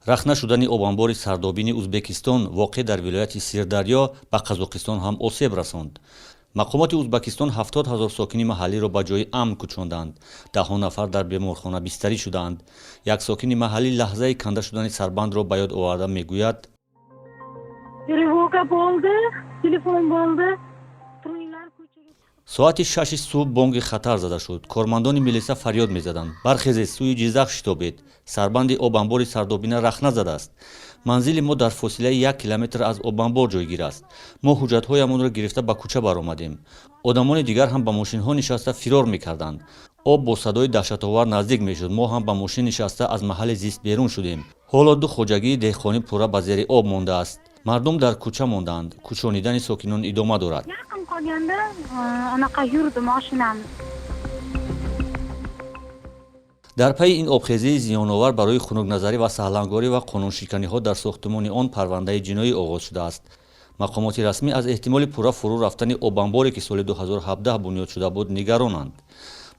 Рахна шудани обанбори Сардобини Узбекистон, воқеъ дар вилояти Сирдарё, ба Қазоқистон ҳам осеб расонд. Мақомоти Узбакистон 70 000 сокини маҳаллиро ба ҷои амн кӯчонданд. Даҳҳо нафар дар беморхона бистарӣ шудаанд. Як сокини маҳаллӣ лаҳзаи канда шудани сарбандро ба ёд оварда, мегӯяд: Тревога bo'ldi, telefon bo'ldi. Turinglar, ko'chaga. Соати 6-и субҳ бонги хатар зада шуд. Кормандони милиса фарёд мезаданд: «Бархезед, сӯи Ҷиззах шитобед, сарбанди обанбори Сардобина рахна задааст». Манзили мо дар фосилаи 1 километр аз обанбор ҷойгир аст. Мо ҳуҷҷатҳоямонро гирифта, ба кӯча баромадем. Одамони дигар ҳам ба мошинҳо нишаста, фирор мекарданд. Об бо садои даҳшатовар наздик мешуд. Мо ҳам ба мошин нишаста, аз маҳалли зист берун шудем. Ҳоло ду хоҷагии деҳқонӣ пурра ба зери об мондааст. Мардум дар кӯча мондаанд. Кӯчонидани сокинон идома дорад. Yaqin qolganda anaqa yurdi moshinamiz. Дар пайи ин обхезии зиёновар барои хунукназарӣ ва саҳлангорӣ ва қонуншиканиҳо дар сохтумони он парвандаи ҷиноӣ оғоз шудааст. Мақомоти расмӣ аз эҳтимоли пурра фурӯ рафтани обанборе, ки соли 2017 бунёд шуда буд, нигаронанд.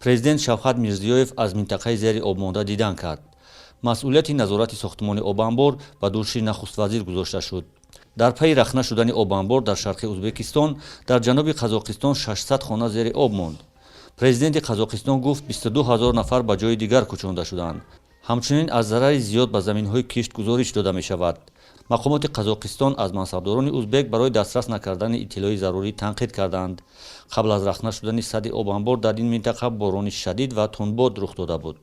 Президент Шавкат Мирзиёев аз минтақаи зери об монда дидан кард. Масъулияти назорати сохтумони обанбор ба дӯши нахуствазир гузошта шуд. Дар пайи рахна шудани обанбор дар шарқи Узбекистон дар ҷануби Қазоқистон 600 хона зери об монд. Президенти Қазоқистон гуфт, 22 ҳазор нафар ба ҷои дигар кӯчонда шуданд. Ҳамчунин аз зарари зиёд ба заминҳои кишт гузориш дода мешавад. Мақомоти Қазоқистон аз мансабдорони узбек барои дастрас накардани иттилои зарурӣ танқид карданд. Қабл аз рахна шудани садди обанбор дар ин минтақа борони шадид ва тундбод рух дода буд.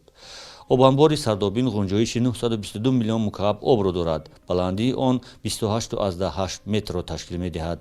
Обанбори Сардобин ғунҷоиши 922 миллион мукааб обро дорад. Баландии он 28,8 метрро ташкил медиҳад.